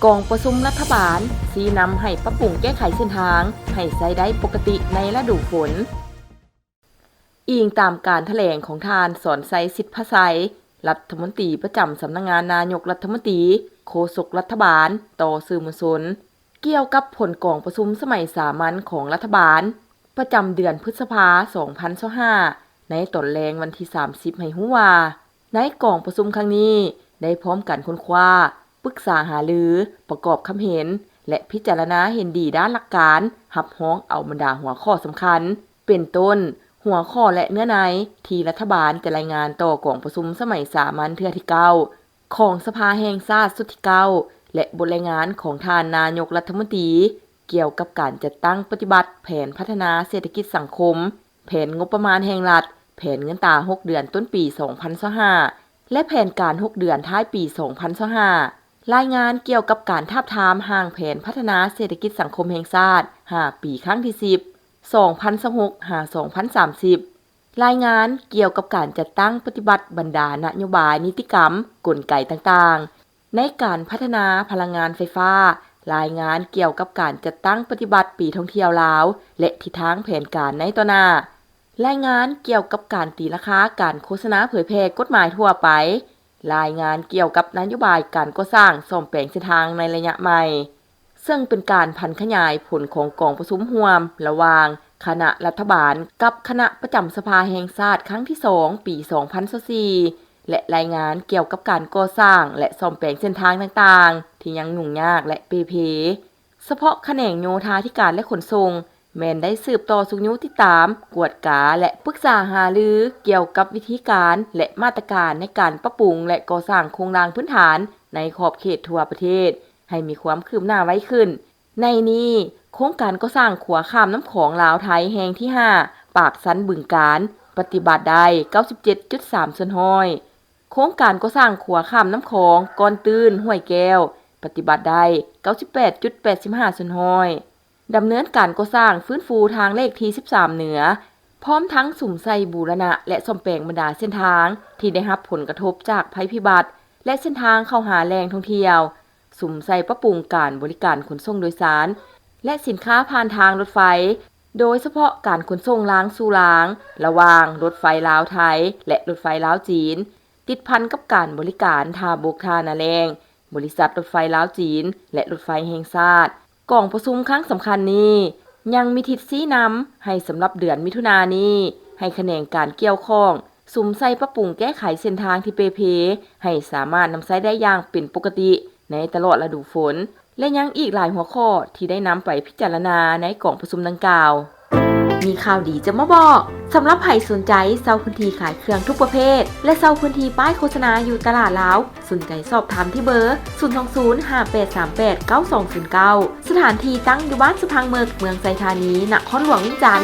ກອງປະຊຸມລັດຖະບານຊີ້ນຳໃຫ້ປັບປຸງແກ້ໄຂເສັ້ນທາງໃຫ້ໃຊ້ໄດ້ປົກກະຕິໃນລະດູຝົນ. ອີງຕາມການຖະແຫຼງຂອງທ່ານ ສອນໄຊ ສິດພະໄຊ, ລັດຖະມົນຕີປະຈຳສຳນັກງານນາຍົກລັດຖະມົນຕີ, ໂຄສົກລັດຖະບານ, ຕໍ່ສື່ມວນຊົນ ກ່ຽວກັບຜົນກອງປະຊຸມສະໄໝສາມັນຂອງລັດຖະບານ ປະຈຳເດືອນພຶດສະພາ ສອງພັນຊາວຫ້າ ໃນຕອນແລງວັນທີ ສາມສິບ ໃຫ້ຮູ້ວ່າ, ໃນກອງປະຊຸມຄັ້ງນີ້ ໄດ້ພ້ອມກັນຄົ້ນຄວ້າ, ປຶກສາຫາລື, ປະກອບຄຳເຫັນ ແລະ ພິຈາລະນາເຫັນດີດ້ານຫຼັກການ, ຮັບຮອງເອົາບັນດາຫົວຂໍ້ສຳຄັນ, ເປັນຕົ້ນ, ຫົວຂໍ້ ແລະ ເນື້ອໃນທີ່ລັດຖະບານຈະລາຍງານຕໍ່ກອງປະຊຸມສະໄໝສາມັນເທື່ອທີ ເກົ້າ ຂອງສະພາແຫ່ງຊາດຊຸດທີ ເກົ້າ ແລະ ບົດລາຍງານຂອງທ່ານນາຍົກລັດຖະມົນຕີ ກ່ຽວກັບການຈັດຕັ້ງປະຕິບັດແຜນພັດທະນາເສດຖະກິດສັງຄົມ, ແຜນງົບປະມານແຫ່ງລັດ, ແຜນເງິນຕາ ຫົກເດືອນຕົ້ນປີ ສອງພັນຊາວຫ້າ ແລະ ແຜນການ ຫົກເດືອນທ້າຍປີ ສອງພັນຊາວຫ້າ, ລາຍງານກ່ຽວກັບການທາບທາມຮ່າງແຜນພັດທະນາເສດຖະກິດສັງຄົມແຫ່ງຊາດ ຫ້າ ປີ ຄັ້ງທີ ສິບ ສອງພັນຊາວຫົກ ຫາ ສອງພັນສາມສິບ, ລາຍງານກ່ຽວກັບການຈັດຕັ້ງປະຕິບັດບັນດານະໂຍບາຍ, ນິຕິກຳ, ກົນໄກຕ່າງໆ ໃນການພັດທະນາພະລັງງານໄຟຟ້າ, ລາຍງານກ່ຽວກັບການຈັດຕັ້ງປະຕິບັດປີທ່ອງທ່ຽວລາວ ແລະ ທິດທາງແຜນການໃນຕໍ່ໜ້າ, ລາຍງານກ່ຽວກັບການຕີລາຄາການໂຄສະນາເຜີຍແຜ່ກົດໝາຍທົ່ວໄປ, ລາຍງານກ່ຽວກັບນະໂຍບາຍການກໍ່ສ້າງສ້ອມແປງເສັ້ນທາງໃນໄລຍະໃໝ່. ເຊິ່ງເປັນການຜັນຂະຫຍາຍຜົນຂອງກອງປະຊຸມຮ່ວມລະຫວ່າງຄະນະລັດຖະບານກັບຄະນະປະຈຳສະພາແຫ່ງຊາດຄັ້ງທີ ສອງ ປີ ສອງພັນຊາວສີ່ ແລະ ລາຍງານກ່ຽວກັບການກໍ່ສ້າງ ແລະ ສ້ອມແປງເສັ້ນທາງຕ່າງໆ ທີ່ຍັງຫຍຸ້ງຍາກ ແລະ ເປ່ເພ. ສະເພາະຂະແໜງໂຍທາທິການ ແລະ ຂົນສົ່ງ ແມ່ນໄດ້ສືບຕໍ່ຊຸກຍູ້ຕິດຕາມ, ກວດກາ ແລະ ປຶກສາຫາລືກ່ຽວກັບວິທີການ ແລະ ມາດຕະການໃນການປັບປຸງ ແລະ ກໍ່ສ້າງໂຄງລ່າງພື້ນຖານໃນຂອບເຂດທົ່ວປະເທດ ໃຫ້ມີຄວາມຄືບໜ້າໄວຂຶ້ນ. ໃນນີ້, ໂຄງການກໍ່ສ້າງຂົວຂ້າມນ້ຳຂອງລາວ-ໄທແຫ່ງທີ ຫ້າ ປາກຊັນ ບຶງການ ປະຕິບັດໄດ້ ເກົ້າສິບເຈັດຈຸດສາມສ່ວນຮ້ອຍ, ໂຄງການກໍ່ສ້າງຂົວຂ້າມນ້ຳຂອງ ກ່ອນຕື່ນ ຫ້ວຍແກ້ວ ປະຕິບັດໄດ້ ເກົ້າສິບແປດຈຸດແປດສິບຫ້າສ່ວນຮ້ອຍ, ດຳເນີນການກໍ່ສ້າງຟື້ນຟູທາງເລກທີ ສິບສາມ ເໜືອ, ພ້ອມທັງສຸມໃສ່ບູລະນະ ແລະ ສ້ອມແປງບັນດາເສັ້ນທາງທີ່ໄດ້ຮັບຜົນກະທົບຈາກໄພພິບັດ ແລະ ເສັ້ນທາງເຂົ້າຫາແຫຼ່ງທ່ອງທ່ຽວ, ສຸມໃສ່ປັບປຸງການບໍລິການຂົນສົ່ງໂດຍສານ ແລະ ສິນຄ້າຜ່ານທາງລົດໄຟ, ໂດຍສະເພາະການຂົນສົ່ງລາງສູ່ລາງ ລະຫວ່າງລົດໄຟລາວ-ໄທ ແລະ ລົດໄຟລາວ-ຈີນ, ຕິດພັນກັບການບໍລິການທ່າບົກທ່ານາແລ້ງ, ບໍລິສັດລົດໄຟລາວ-ຈີນ ແລະ ລົດໄຟແຫ່ງຊາດ. ກອງປະຊຸມຄັ້ງສຳຄັນນີ້ ຍັງມີທິດຊີ້ນຳໃຫ້ສຳລັບເດືອນມິຖຸນານີ້ ໃຫ້ຂະແໜງການກ່ຽວຂ້ອງ ສຸມໃສ່ປັບປຸງແກ້ໄຂເສັ້ນທາງທີ່ເປ່ເພ ໃຫ້ສາມາດນຳໃຊ້ໄດ້ຢ່າງເປັນປົກກະຕິໃນຕະຫຼອດລະດູຝົນ ແລະ ຍັງອີກຫຼາຍຫົວຂໍ້ທີ່ໄດ້ນຳໄປພິຈາລະນາໃນກອງປະຊຸມດັ່ງກ່າວ. ມີຂ່າວດີຈະມາບອກ, ສຳລັບໃຜສົນໃຈເຊົ່າພື້ນທີ່ຂາຍເຄື່ອງທຸກປະເພດ ແລະ ເຊົ່າພື້ນທີ່ປ້າຍໂຄສະນາຢູ່ຕະຫຼາດລາວ, ສົນໃຈສອບຖາມທີ່ເບີ ສູນສອງສູນ ຫ້າແປດສາມແປດ ເກົ້າສອງສູນເກົ້າ. ສະຖານທີ່ຕັ້ງຢູ່ບ້ານສະພັງເໝິກ, ເມືອງໄຊທານີ, ນະຄອນຫຼວງວຽງຈັນ.